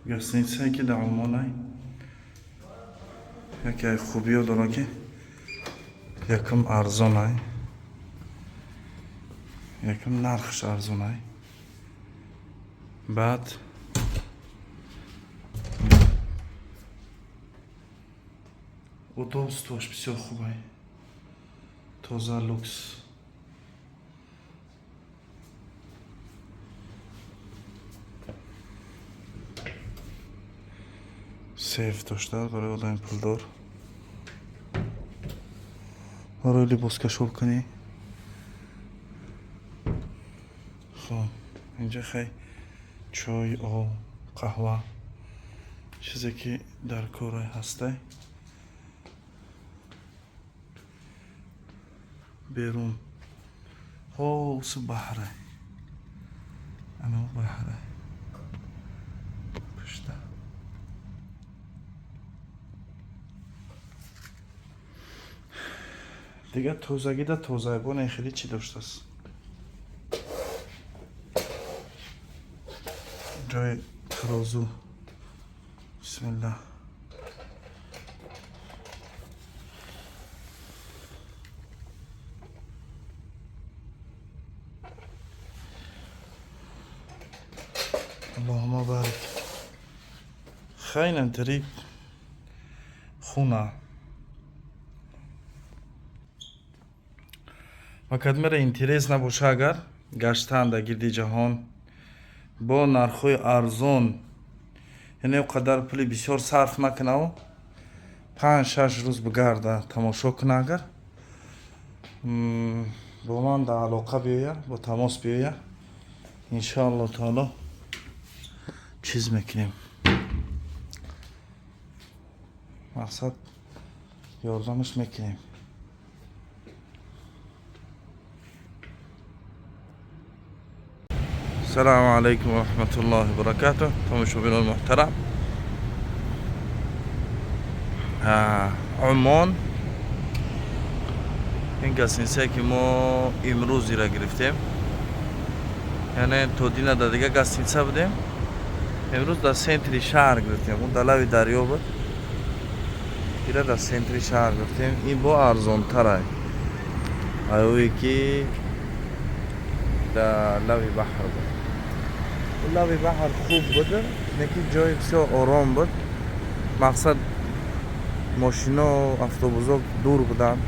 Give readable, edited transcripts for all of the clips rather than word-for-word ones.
Гостиницае, ки дар Умонай, яке хубиё дора, ки якум арзонай, якум нархш арзонай, баъд удобствош бисёр хубай, тоза, люкс. Сейф дошта барои одами пулдор, барои либоскашол кунӣ. Хоб, инҷа хай чой, об, қаҳва, чизе ки дар кор ҳастай. Берун ҳосу баҳрай, ано баҳрай пушта. Дигар тозагида тозайбоне, хеле чӣ доштааст. Ҷои тарозу. Бисмиллаҳ. Аллоҳума барик. Хайнан тари хуна. Ва кадмера интерес набоша, агар гаштан дар гирди ҷаҳон бо нархҳои арзон, яъне о қадар пули бисёр сарф накунаву 5-6 рӯз бигарда, тамошо куна, агар бо ман дар алоқа биёя, бо тамос биёя, иншоалло таоло чиз мекунем, мақсад ёрдамаш мекунем. Салому алайкум ва раҳматуллоҳи ва баракатуҳ. Тамошобинони муҳтарам, Умон, ин гостиницае, ки мо имрӯз ира гирифтем, яъне то дина дар дига гостиница будем, имрӯз дар центри шаҳр гирифтем. Он дар лави дарё буд, ира дар центри шаҳр гирифтем. Ин бо арзонтарай аюе, ки дар лави баҳр буд. Лави баҳр хуб буд, леки ҷои бисёр ором буд, мақсад мошино, автобусо дур буданд,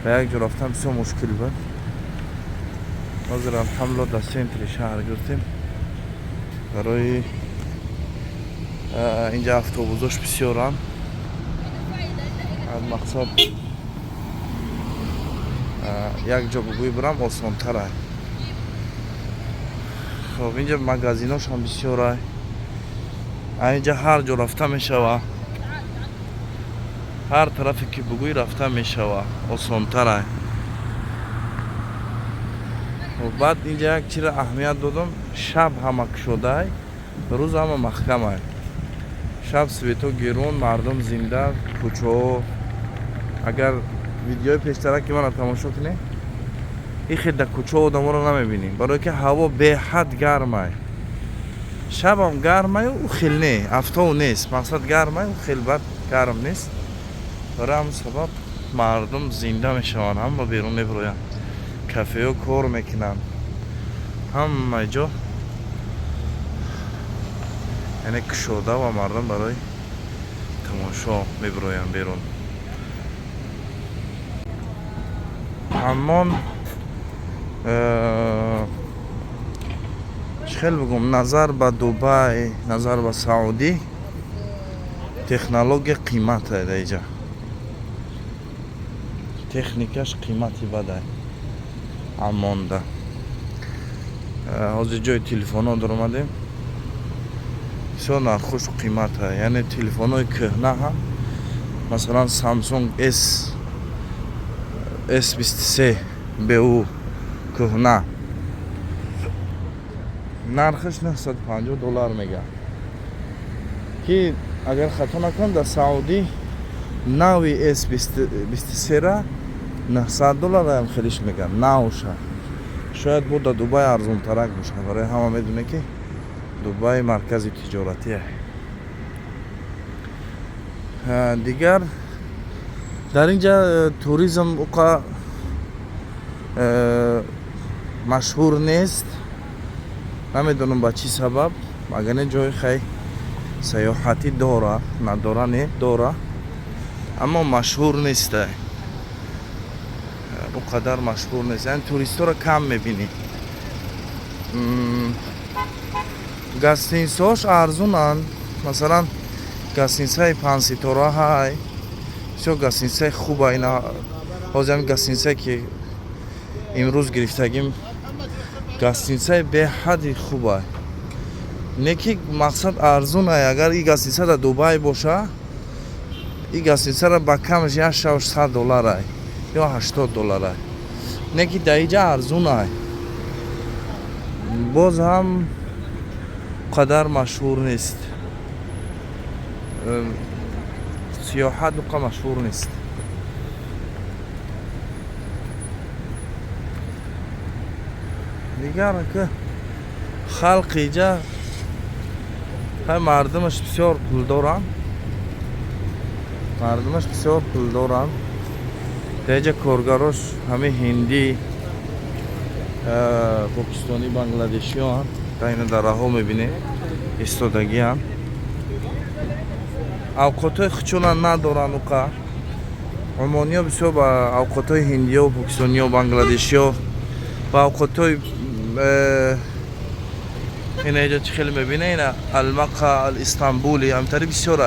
ба як ҷо рафтан бисёр мушкил буд. Ҳозир, алҳамдулилла, дар центри шаҳр гирифтем. Барои инҷа автобусош бисёранд, мақсад як ҷо бугӯй бирам, осонтарай. Хоб, инҷа магазиношам бисёрай, инҷа ҳар ҷо рафта мешава, ҳар тарафе ки бугӯй рафта мешава, осонтарай. Баъд инҷа як чиро аҳамият додам: шаб ҳама кушодай, рӯз ҳама маҳкамай. Шаб свето гирун, мардум зинда, кӯчаҳо. Агар видеои пештара ки мана тамошо кунед, ин хел дар кӯчаҳо одаморо намебинем, барое ки ҳаво беҳад гармай. Шабам гармаю ӯ хел не, афтов нест, мақсад гармай, ӯ хел бад гарм нест. Барои ҳамн сабаб мардум зинда мешаванд, ҳама берун мебироянд, кафеҳо кор мекунанд, ҳама ҷо яъне кушода ва мардум барои тамошо мебироянд берун. Аммон, чӣ хел бигӯм, назар ба Дубай, назар ба Саудӣ, технология қимата. Дар иҷа техникаш қимати бадай Аммонда. Ҳозир ҷои телефонҳо даромадем, бисёр нархош қимата, яъне телефонҳои кӯҳна ҳам, масалан, Samsung S 23 бу кӯҳна, нархаш 950 доллар мегӯяд, ки агар хато накунам, дар Саудӣ нави S 23-ра 900 доллараам хелиш мегӯяд навша. Шояд бо дар Дубай арзонтарак бошад, барои ҳама медоне, ки Дубай маркази тиҷоратие. Дигар дар ин ҷа туризм уқа машҳур нест, намедонам ба чӣ сабаб. Агар не, ҷои хай саёҳатӣ дора, надора не, дора, аммо машҳур неста, он қадар машҳур нест, яъне туристҳоро кам мебинӣ. Гостиницаҳош арзунанд, масалан, гостиницаи панҷситора ҳай, бисёр гостиницаи хуба. Ина ҳозир ҳамин гостиницае ки имрӯз гирифтагим, гостиницаи беҳадди хуба, не ки мақсад арзунай. Агар и гостиница дар Дубай боша, и гостиницаро ба камаш як шаб 100 долларай ё 80 долларай, не ки дар иҷа арзунай. Боз ҳам қадар машҳур нест, сиёҳат уқа машҳур нест. Дигар ки халқи иҷа ҳай, мардумаш бисёр пулдоранд, мардумаш бисёр пулдоранд. Дар иҷа коргарош ҳамаи ҳиндӣ, покистонӣ, бангладешиёанд. Дар ина дараҳо мебинед, истодагианд. Авқотҳои хучуна надоранд уқа. Омониё бисёр ба авқотҳои ҳиндиё, покистониё, бангладешиё, ба авқотҳои ина иҷа чӣ хеле мебина, ина Алмақа Алистанбули, ҳамтари бисёр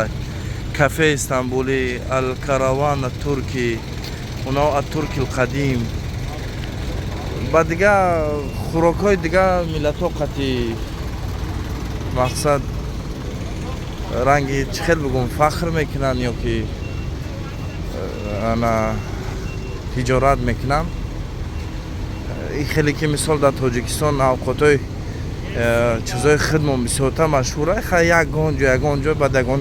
кафе Истанбулӣ, Алкараван Турки, уно Атурки Алқадим, ба дига хӯрокҳои дига миллатҳо қати мақсад ранги чӣ хел бигӯм, фахр мекунанд ё ки ана тиҷорат мекунанд. Ин хеле ки мисол дар Тоҷикистон авқотҳои чизҳои худмон бисёртар машҳура. Хай, ягон ҷо, ягон ҷой баъд ягон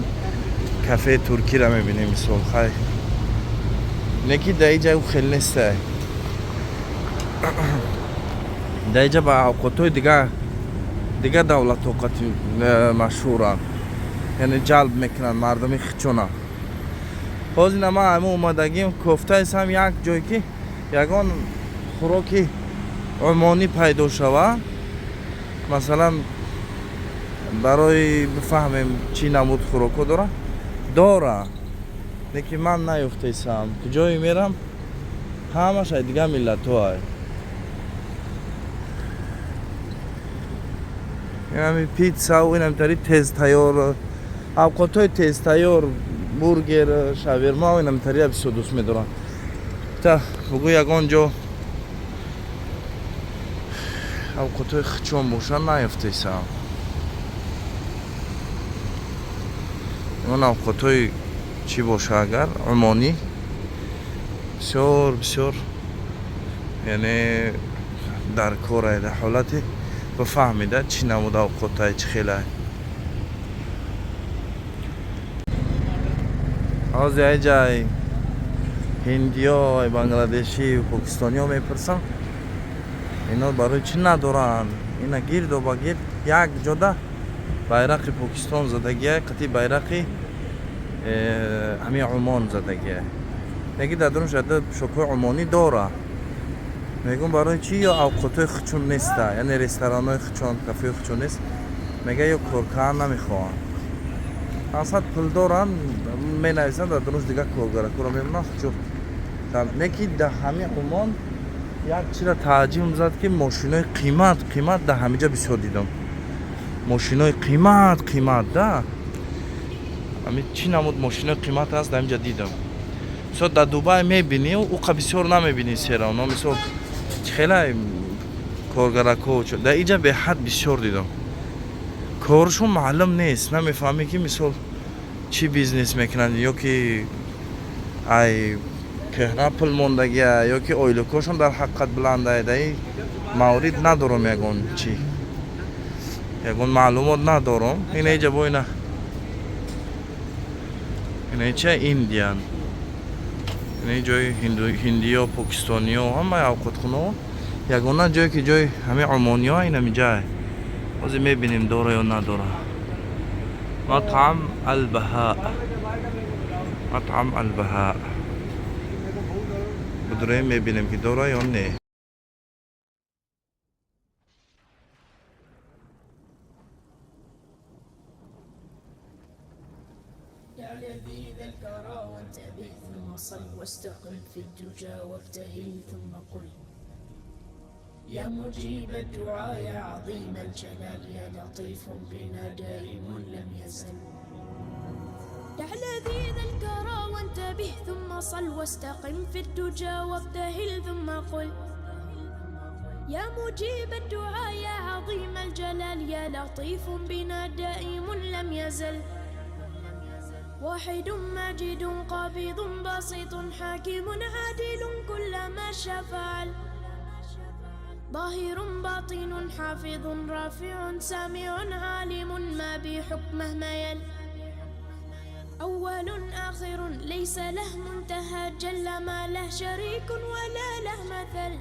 кафеи туркиро мебинем, мисол. Хай, не ки дар иҷа ӯ хел нестай. Дар иҷа ба авқотҳои дига давлатҳо қати машҳуранд, яъне ҷалб мекунанд мардуми хичона. Ҳозир ина ман ҳама омадагим, кофтаисам як ҷой ки ягон хӯроки умонӣ пайдо шава, масалан, барои бифаҳмем чӣ намуд хӯрокҳо дора. Дора, лекин ман наёфтаисам. Куҷое мерам, ҳамаш ай дигар миллатҳо ай. Инами питсау инамтари тезтайёр, авқотҳои тезтайёр, бургер, шаверма, инамтария бисёр дӯст медорам. Та бугӯ ягон ҷо авқотҳои хичон бошанд, наёфтаисам. Он авқотҳои чӣ боша, агар умонӣ, бисёр бисёр, яъне дар корай, дар ҳолати бифаҳмида чӣ намуд авқотай, чӣ хелай. Ҳозир ай ҷай ҳиндиё, ай бангладешӣ, покистониё мепурсам, ино барои чӣ надоранд. Ина гирду ба гирд як ҷода байрақи Покистон задагиай, қати байрақи ҳамин Умон задагиай, яки дар дурун шада пӯшокҳои умонӣ дора. Мегӯм, барои чӣ ё авқотҳои хучун неста, яъне ресторанҳои хучон, кафеҳои хучун нест? Мега, ё коркардан намехоҳанд, асад пул доранд, менависанд, дар дурунш дигар коргаракуро мемонанд хучу. Не ки дар ҳамин Умон як чиза тааҷҷуб зад, ки мошинои қимат қимат дар ҳамиҷа бисёр дидам, мошинои қимат қимат да. Ҳамин чӣ намуд мошинои қимат аст, дар ҳамиҷа дидам. Мисол, дар Дубай мебинӣ, уқа бисёр намебинӣ серавно, мисол, чӣ хела коргарако. Дар иҷа беҳад бисёр дидам, коршон маълум нест, намефаҳмӣ ки мисол чӣ бизнес мекунанд, ё ки ай кӯҳна пул мондагия, ё ки ойлукҳошон дар ҳақиқат баланда. Дар ин маврид надорам ягон чӣ, ягон маълумот надорам. Ина иҷа бо ина ча Индиян, ина ҷои ҳиндиё, покистониё, ҳамаи авқотхонаҳо. Ягона ҷое ки ҷои ҳамаи омониҳо инамиҷае. Ҳозир мебинем, дора ё надора. Матъам Албаҳа. Матъам Албаҳа. Будроем, мебинем, ки дора ё не. يا لذيذ الكرى وانتبه ثم صل واستقم في الدجى وابتهل ثم قل يا مجيب الدعاء يا عظيم الجلال يا لطيف بنا دائم لم يزل. دع لذيذ الكرى وانتبه ثم صل واستقم في الدجى وابتهل ثم قل يا مجيب الدعاء يا عظيم الجلال يا لطيف بنا دائم لم يزل. واحد ماجد قابض بسيط حاكم عادل كل ما شاء فعل. ظاهر باطن حافظ رافع سامع عالم ما بحكمه ميل. أول آخر ليس له منتهى جل ما له شريك ولا له مثل.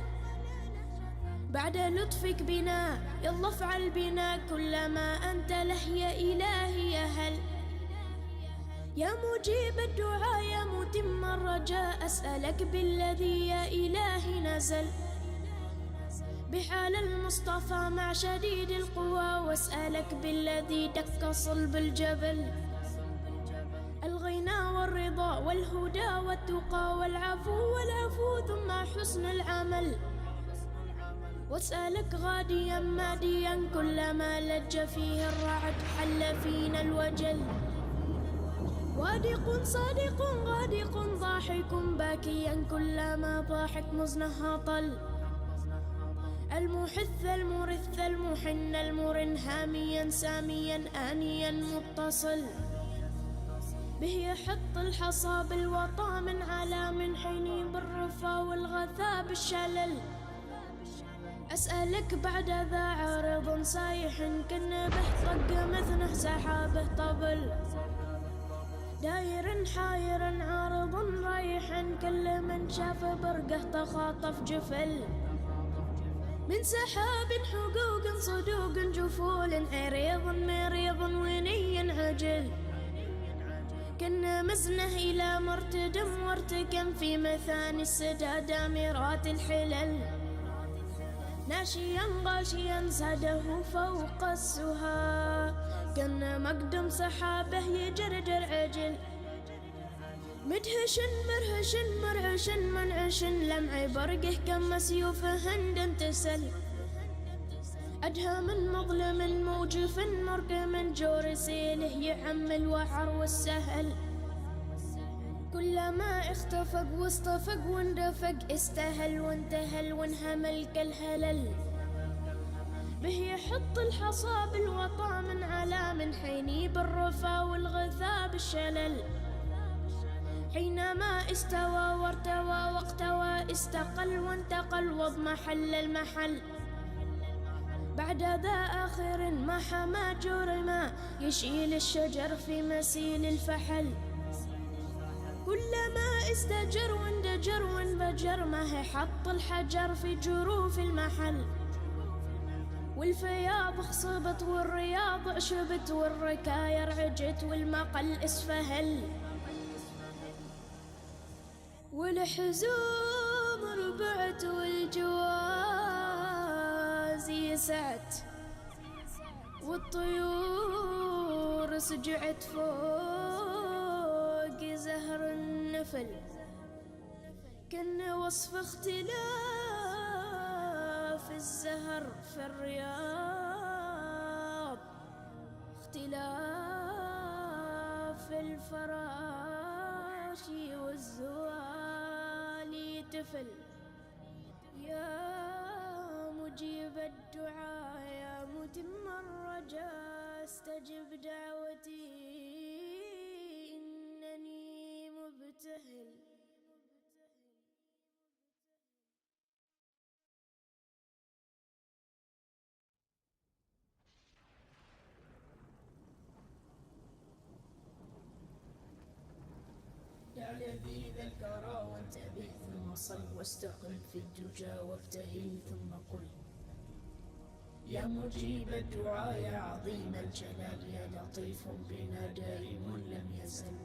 بعد لطفك بنا يلا افعل بنا كل ما أنت له يا إلهي يا هل. يا مجيب الدعاء يا متم الرجاء أسألك بالذي يا إلهي نزل بحال المصطفى مع شديد القوى واسألك بالذي دك صلب الجبل. الغنى والرضا والهدى والتقى والعفو والعفو ثم حسن العمل. واسألك غاديا ماديا كلما لج فيه الرعد حل فينا الوجل. وادق صادق غادق ضاحك باكيا كلما ضاحك مزنها طل. المحث المرث المحن المرن هاميا ساميا آنيا متصل. به يحط الحصى بالوطا من على من حيني بالرفا والغثا بالشلل. أسألك بعد ذا عارض سايح كنبه طق مثنه سحابه طبل. داير حاير عارض رايح كل من شاف برقه تخاطف جفل. من سحاب حقوق صدوق جفول عريض مريض وني عجل. كنا مزنه إلى مرتدم وارتكم في مثاني السدى دامرات الحلل. ناشيا غاشيا زاده فوق السها كنا مقدم سحابه يجرجر عجل. مدهش مرهش مرعش منعش لمع برقه كم سيوف هند تسل. أدهى من مظلم موجف مرقم جور سيله يعم الوعر والسهل. كلما اختفق واصطفق واندفق استهل وانتهل وانهمل كالهلل. به يحط الحصى بالوطا من على من حيني بالرفا والغثا بالشلل. حينما استوى وارتوى واقتوى استقل وانتقل واضمحل المحل. بعد ذا آخر ما حما جرما يشيل الشجر في مسيل الفحل. كلما استجر واندجر وانفجر ما هي حط الحجر في جروف المحل. والفياض خصبت والرياض عشبت والركايا رعجت والمقل اسفهل. والحزوم ربعت والجواز يسعت والطيور سجعت فوق زهر النفل. كان وصف اختلاف الزهر في الرياض اختلاف الفراش والزوالي تفل. يا مجيب الدعاء يا متم الرجاء استجب دعوتي إنني مبتهل. يا لذيذ الكرى وانتبه ثم صل واستقم في الدجى وابتهل ثم قل يا مجيب الدعاء يا عظيم الجلال يا لطيف بنا دائم لم يزل.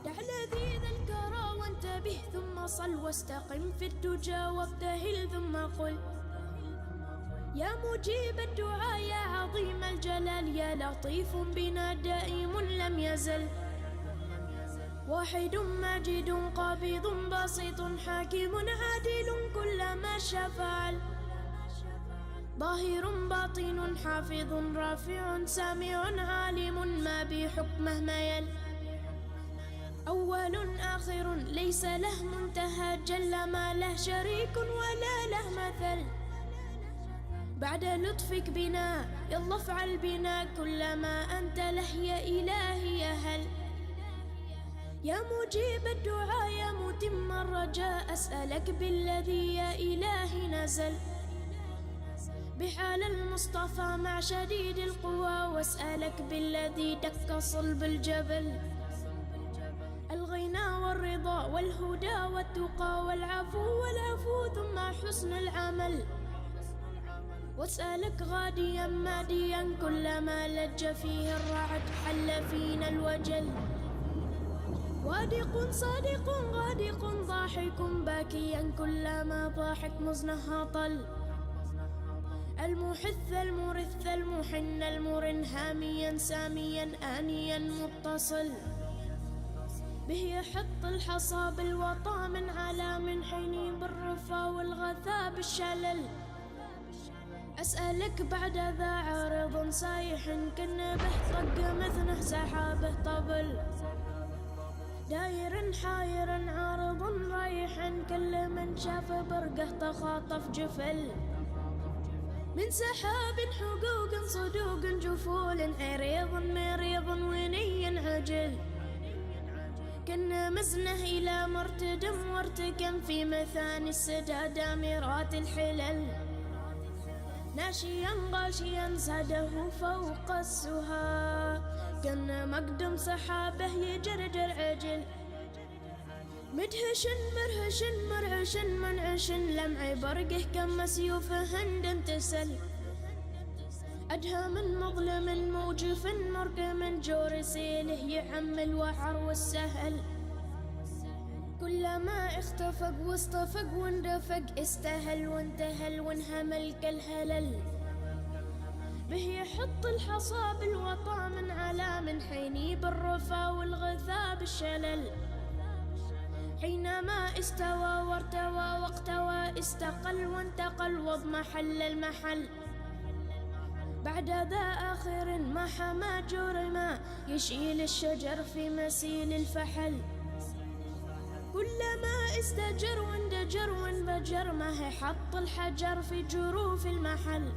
دع لذيذ الكرى وانتبه ثم صل واستقم في الدجى وابتهل ثم قل يا مجيب الدعاء يا عظيم الجلال يا لطيف بنا دائم لم يزل واحد ماجد قابض بسيط حاكم عادل كل ما شاء فعل ظاهر باطن حافظ رافع سامع عالم ما بحكمه ما يل أول آخر ليس له منتهى جل ما له شريك ولا له مثل بعد لطفك بنا يلا افعل بنا كل ما أنت له يا إلهي يا هل يا مجيب الدعاء يا متم الرجاء أسألك بالذي يا إلهي نزل بحال المصطفى مع شديد القوى واسألك بالذي دك صلب الجبل الغنى والرضا والهدى والتقى والعفو والعفو ثم حسن العمل واسألك غاديا ماديا كلما لج فيه الرعد حل فينا الوجل وادق صادق غادق ضاحك باكيا كلما ضاحك مزنها طل المحث المرث المحن المرن هاميا ساميا آنيا متصل به يحط الحصى بالوطا من على من حيني بالرفا والغثا بالشلل أسألك بعد ذا عارض سايح كن به طق مثنه سحابه طبل داير حاير عارض رايح كل من شاف برقه تخاطف جفل من سحاب حقوق صدوق جفول عريض مريض وني عجل كنا مزنه إلى مرتدم وارتكم في مثاني السدى دامرات الحلل ناشيا غاشيا زاده فوق السها كنا مقدم سحابه يجرجر عجل مدهش مرهش مرعش منعش لمع برقه كم سيوف هند تسل أدهى من مظلم موجف مرقم جور سيله يعم الوعر والسهل كلما اختفق واصطفق واندفق استهل وانتهل وانهمل كالهلل به يحط الحصى بالوطا من على من حيني بالرفا والغثا بالشلل حينما استوى وارتوى واقتوى استقل وانتقل واضمحل المحل بعد ذا آخر ما حما جرما يشيل الشجر في مسيل الفحل كلما استجر واندجر وانفجر ما هي حط الحجر في جروف المحل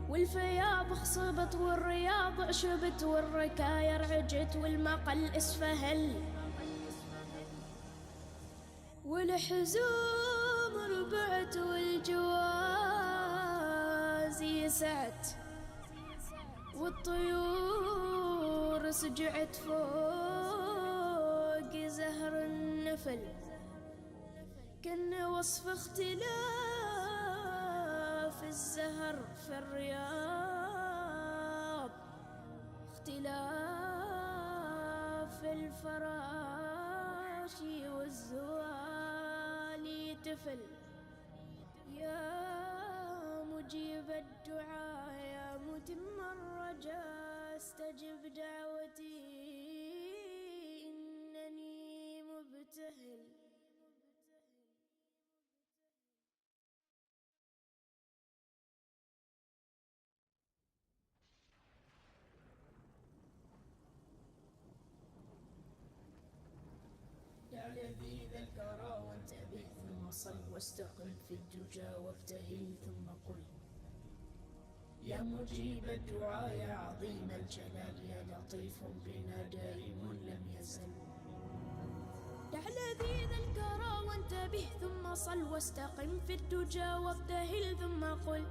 والفياض خصبت والرياض عشبت والركايا رعجت والمقل اسفهل والحزوم ربعت والجواز يسعت والطيور سجعت فوق زهر النفل كن وصف اختلاف الزهر في الرياض اختلاف الفراش والزوالي تفل يا مجيب الدعاء يا متم الرجاء استجب دعوتي إنني مبتهل. دع لذيذ الكرى وانتبه ثم صل واستقم في الدجى وابتهل ثم قل يا مجيب الدعاء يا عظيم الجلال يا لطيف بنا دائم لم يزل. دع لذيذ الكرى وانتبه ثم صل واستقم في الدجى وابتهل ثم قل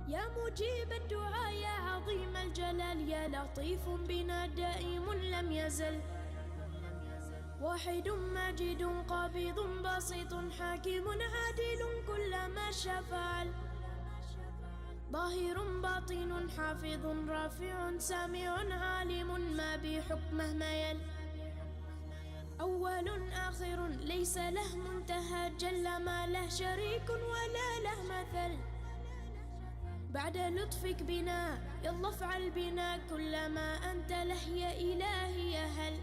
يا مجيب الدعاء يا عظيم الجلال يا لطيف بنا دائم لم يزل. واحد ماجد قابض بسيط حاكم عادل كل ما شاء فعل. ظاهر باطن حافظ رافع سامع عالم ما بحكم مهما يل أول آخر ليس له منتهى جل ما له شريك ولا له مثل. بعد لطفك بنا يلا افعل بنا كل ما أنت له يا إلهي يا هل.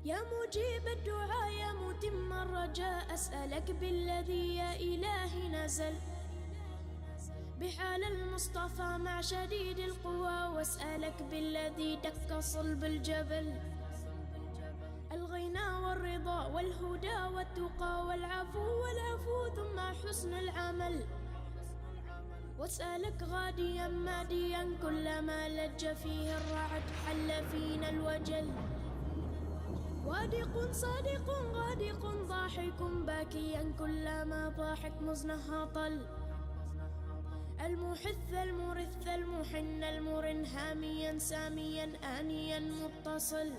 يا مجيب الدعاء يا متم الرجاء أسألك بالذي يا إلهي نزل بحال المصطفى مع شديد القوى واسألك بالذي دك صلب الجبل الغنى والرضا والهدى والتقى والعفو والعفو ثم حسن العمل. واسألك غاديا ماديا كلما لج فيه الرعد حل فينا الوجل. وادق صادق غادق ضاحك باكيا كلما ضاحك مزنها طل. المحث المرث المحن المرن هاميا ساميا آنيا متصل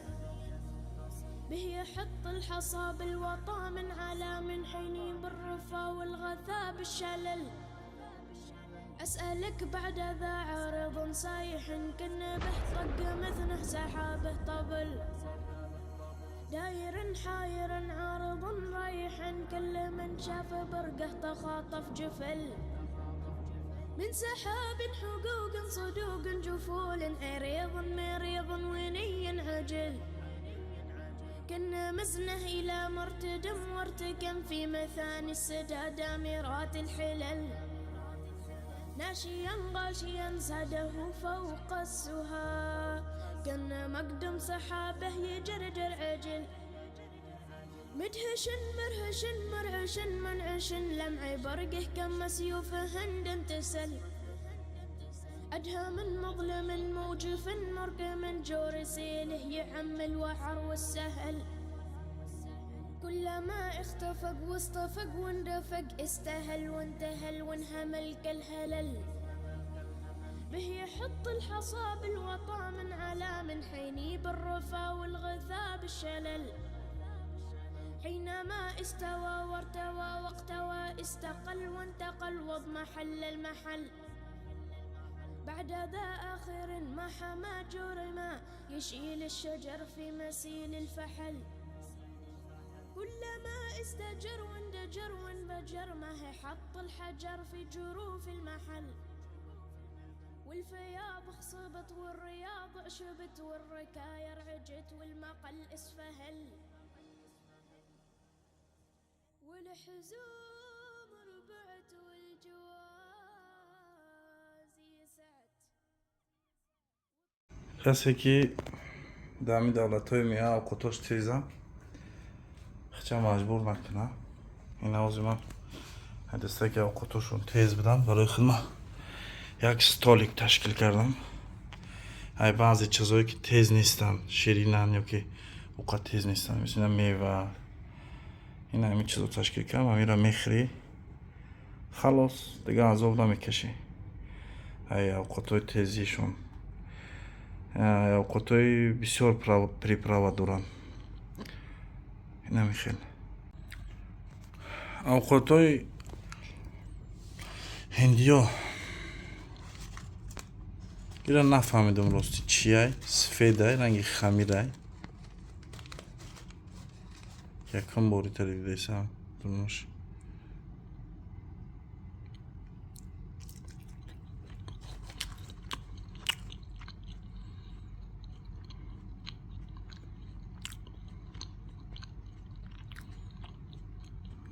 به يحط الحصى بالوطا من على من حيني بالرفا والغثا بالشلل. أسألك بعد ذا عارض سايح كنبه طق مثنه سحابه طبل داير حاير عارض رايح كل من شاف برقه تخاطف جفل. من سحاب حقوق صدوق جفول عريض مريض وني عجل كنا مزنه إلى مرتدم وارتكم في مثاني السدى دامرات الحلل. ناشيا غاشيا زاده فوق السها كنا مقدم سحابه يجرجر عجل. مدهش مرهش مرعش منعش لمع برقه كم سيوف هند تسل. أدهى من مظلم موجف مرقم جور سيله يعم الوعر والسهل. كلما اختفق واصطفق واندفق استهل وانتهل وانهمل كالهلل. به يحط الحصى بالوطا من على من حيني بالرفا والغثا بالشلل. حينما استوى وارتوى واقتوى استقل وانتقل واضمحل المحل. بعد ذا آخر ما حما جرما يشيل الشجر في مسيل الفحل. كلما استجر واندجر وانفجر ما هي حط الحجر في جروف المحل. والفياض خصبت والرياض عشبت والركايا رعجت والمقل اسفهل. والحزوم ربعت والجوازي سعت. Касе ки дар ҳамин давлатҳои меа овқотош теза хича маҷбур накуна. Ин ҳози ман дастаки овқотошон тез будам, барои худма як столик ташкил кардам. Ай баъзе чизое ки тез нестанд, ширинанд ё ки овқат тез нестанд, мисли ина мева, ин ҳамин чизо ташкил кардам. Ҳаминро мехӯрӣ, халос, дигар азоб намекашӣ. Ай овқотҳои тезишон овқотҳои бисёр приправа доранд. Инами хел овқотҳои ҳиндиё ира нафаҳмидам рости чиай, сафедай, ранги хамирай. Якум бори тари дидесам дунаш.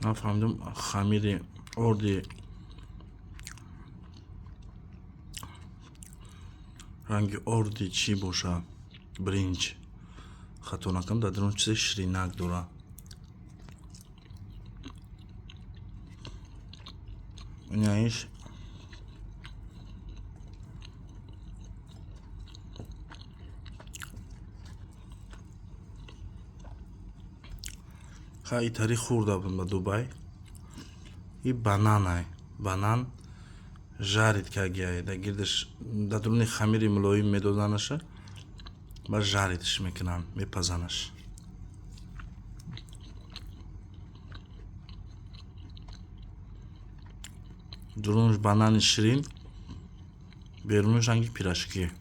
Нафаҳмидам, хамири орди ранги орди чӣ боша, бринҷ хато накунам, дар дарун чизе ширинак дора. Инаиш ха итари хӯрда будам ба Дубай. И бананай, банан жарить кагиай, дар гирдаш дар дуруни хамири мулоим медоданаша, ба жарить ш мекунанд, мепазанаш. Дурунаш банани ширин, берунаш ранги пирожки.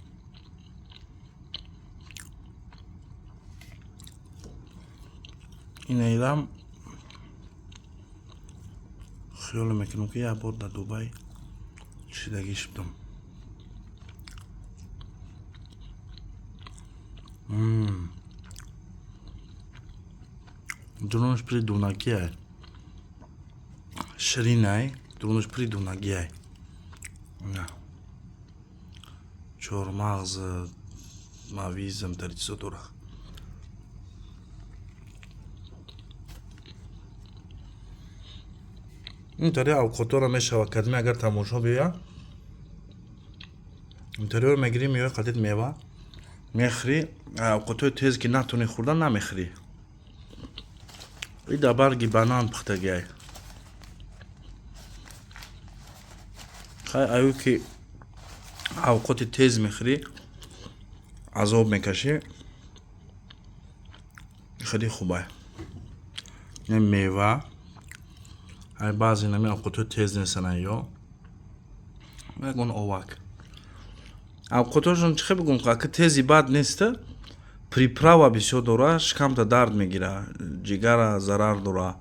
Инаирам хиёл мекунам, ки як бор дар Дубай чидагӣ шудам. Дурунаш пури дунагиай, ширинай, дурунаш пури дунагиай. Чормағз, мавизм, тари чизо дора. Ин тари авқотҳоро мешава кадме, агар тамошо биёя, интариро мегирӣ, меои, қатит мева мехӯрӣ. Авқотҳои тез ки натонӣ хӯрдан, намехӯрӣ. И дар барги банан пухтагиай. Хай, аю ки авқоти тез мехӯрӣ, азоб мекашӣ, хеле хубай. Мева ай, баъзе нами авқотҳои тез нестан, ё ягон овак авқотҳошон, чӣ хел бигӯм, ака, тези бад неста, приправа бисёр дора, шикамта дард мегира, ҷигара зарар дора,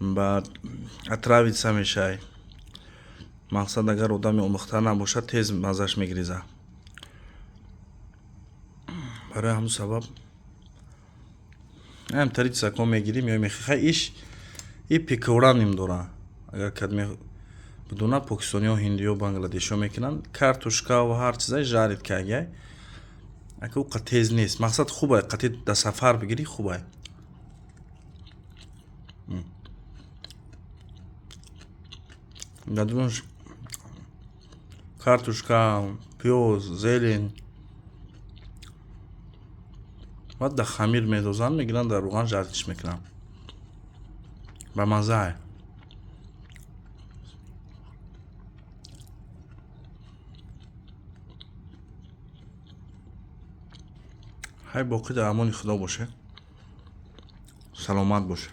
баъд отравиться мешай. Мақсад, агар одами омӯхта набошад, тез маззаш мегириза. Барои ҳамун сабаб ҳамтари чизако мегирӣ, меои, мехӯрӣ. Хай, иш и пикора ним дора. Агар кадме бидуна, покистониҳо, ҳиндиҳо, бангладешиҳо мекунанд, картошка ва ҳар чизай жарить кагай. Ака, уқа тез нест, мақсад, хубай, қати да сафар бигирӣ, хубай. Дар картошка, пиёз, зелень, баъд дар хамир медозанд, мегиранд, дар рӯған жарить ш мекунанд, ба маззае. Ҳай, боқӣ дар амони Худо боше, саломат боше.